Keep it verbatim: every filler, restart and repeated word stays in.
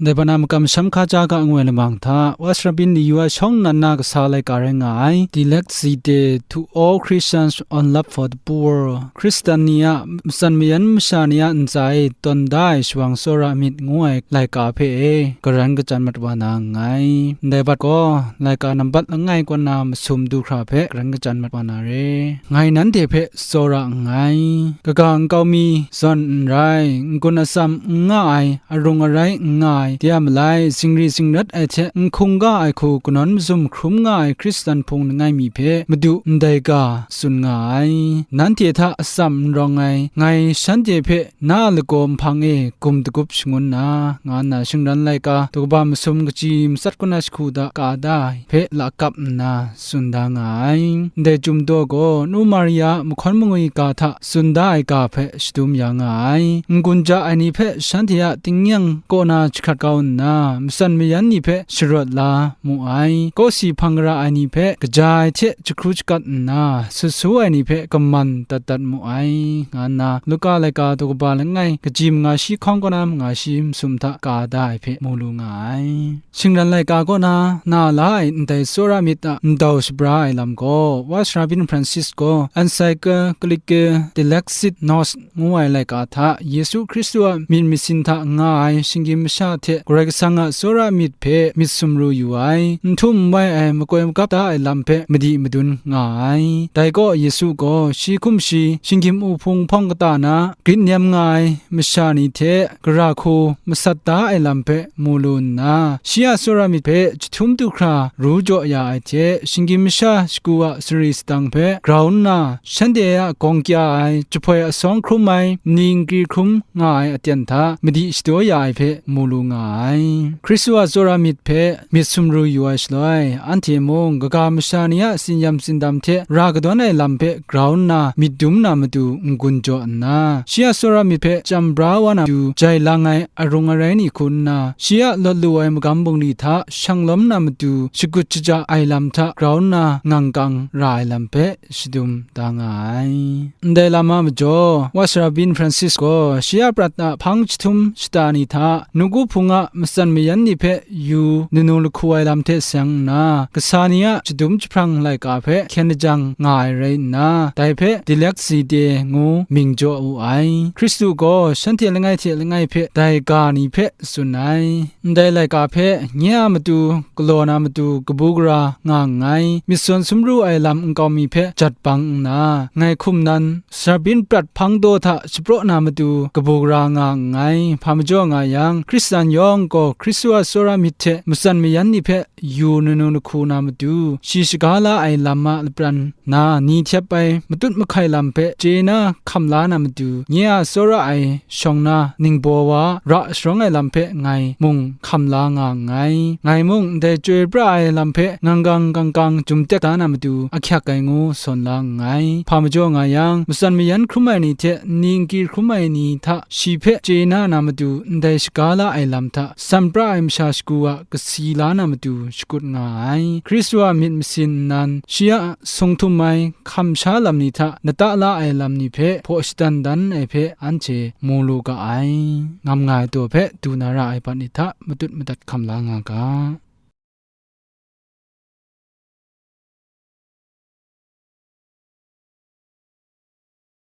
Dai hpang na makam masham hkaja ga ngu ai lamang hta, Washrabin Liyu a shawng nnan na kasa laika rai nga ai, Dilek Zide to all Christians on love for the poor, Hkristan ni a matsan mayan masha ni a ntsa e tawn da ai shawang tsawra myit ngu ai laika hpe e, garan kachyan mat wa na nngai. Ndai bat gaw, laika nambat langai kaw na masum du hkra hpe garan kachyan mat wa na re. Ngai nanhte hpe tsawra nngai. Kaga nkau mi zawn n rai, n-gun atsam n nga ai, arung arai n nga ai, de a malai, zingri zingrat ai hte n hkungga ai hku kanawn mazum hkrum nga ai Hkristan hpung langai mi hpe Madu ndai ga tsun nga ai. Nanhte hta atsam n rawng ai, ngai shanhte hpe na a lagaw nhpang e gum dagup shangun na, nga nna shingran laika daw kaba masum kaji matsat kaw na jahku da ka da ai hpe lakap nna tsun da nga ai. Ndai Chyum Daw gaw Nu Maria a mahkawn mangwi ga hta tsun da ai ga hpe shadum ya nga ai. N-gun ja ai ni hpe shanhte a tingnyang kaw na jahkrat kau nna, matsan mayan ni hpe sharawt la mu ai. Kawsi hpang gara ai ni hpe kaja ai hte jahkru jahkat nna, sut su ai ni hpe kaman dat dat mu ai, nga nna Luka laika daw kaba langai kaji manga shi hkawng kaw na manga shi masum hta ka da ai hpe mu lu nga ai. Shingran laika kaw na, na la ai ndai tsawra myit a ndau shabra ai lam gaw, Washrabin Francis gaw Encyclical Dilexit Nos ngu ai laika hta, Yesu Hkristu a myit masin hta nga ai shinggyim masha hte Karai Kasang a tsawra myit hpe myit sumru yu ai, n htum n wai ai makoi magap da ai lam hpe madi madun nga ai. Dai gaw, Yesu gaw shi hkum shi shinggyim u hpung hpawng kata na, grit nem nga ai masha ni hte gara hku masat da ai lam hpe mu lu nna, shi a tsawra myit hpe jahtum du hkra ru jaw ya ai hte, shinggyim masha shagu a sari sadang hpe grau nna, shanhte a gawng kya ai, jahpoi asawng hkrum ai, nni nkri hkrum nga ai aten hta madi shadaw ya ai hpe mu lu nga ai. Hkristu a tsawra myit hpe myit sumru yu ai shaloi, anhte mung kaga masha ni a tsinyam tsindam hte ra kadawn ai lam hpe grau nna myit dum na matu n-gun jaw nna, shi a tsawra myit hpe chyam bra wa na matu jai lang ai arung arai ni hku nna, shi a lawt lu ai magam bungli hta shang lawm na matu shagut shaja ai lam hta grau nna ngang kang ra ai lam hpe shadum da nga ai. Ndai lam a majaw, Washrabin Francis gaw shi a prat a hpang jahtum shata ni hta, nawku hpung a matsan mayan ni hpe yu nanu lahku ai lam hte seng nna, kasa ni a jadum jahprang laika hpe hkyen lajang nga ai rai nna, dai hpe Dilek Zide ngu mying jaw wu ai. Hkristu gaw shanhte langai hte langai hpe dai ga ni hpe tsun ai. Ndai laika hpe nye a matu, galaw na matu, kabu gara nga nngai, myit sawn sumru ai lam nkau mi hpe jat bang nna, ngai hkum nan, Sarbin prat hpang daw hta shapraw na matu, kabu gara nga nngai, hpa majaw nga yang, Hkristan yawng gaw Hkristu a tsawra myit hte matsan mayan ni hpe yu nanu lahku na matu, shi shaga la ai lam a lapran na ni htep ai matut mahkai lam hpe chye na hkam la na matu, nye a tsawra ai shawng na ningbaw wa ra sharawng ai lam hpe ngai mung hkam la nga nngai. Ngai mung ndai chyoi pra ai lam hpe ngang gang kang kang jum tek da na matu ahkyak ai ngu sawn la nngai. Hpa majaw nga yang, matsan mayan hkrum ai ni hte nni nkri hkrum ai ni hta shi hpe chye na na matu ndai shaga la ai lam hta san pra ai masha shagu a kasi la na matu shakut nga ai. Hkristu a myit masin nnan shi a sung htum ai hkam sha lam ni hta nata la ai lam ni hpe hpaw shadan dan ai hpe anhte mu lu ga ai. Ngam nga ai daw hpe du na ra ai bat ni hta matut madat hkam la nga ga.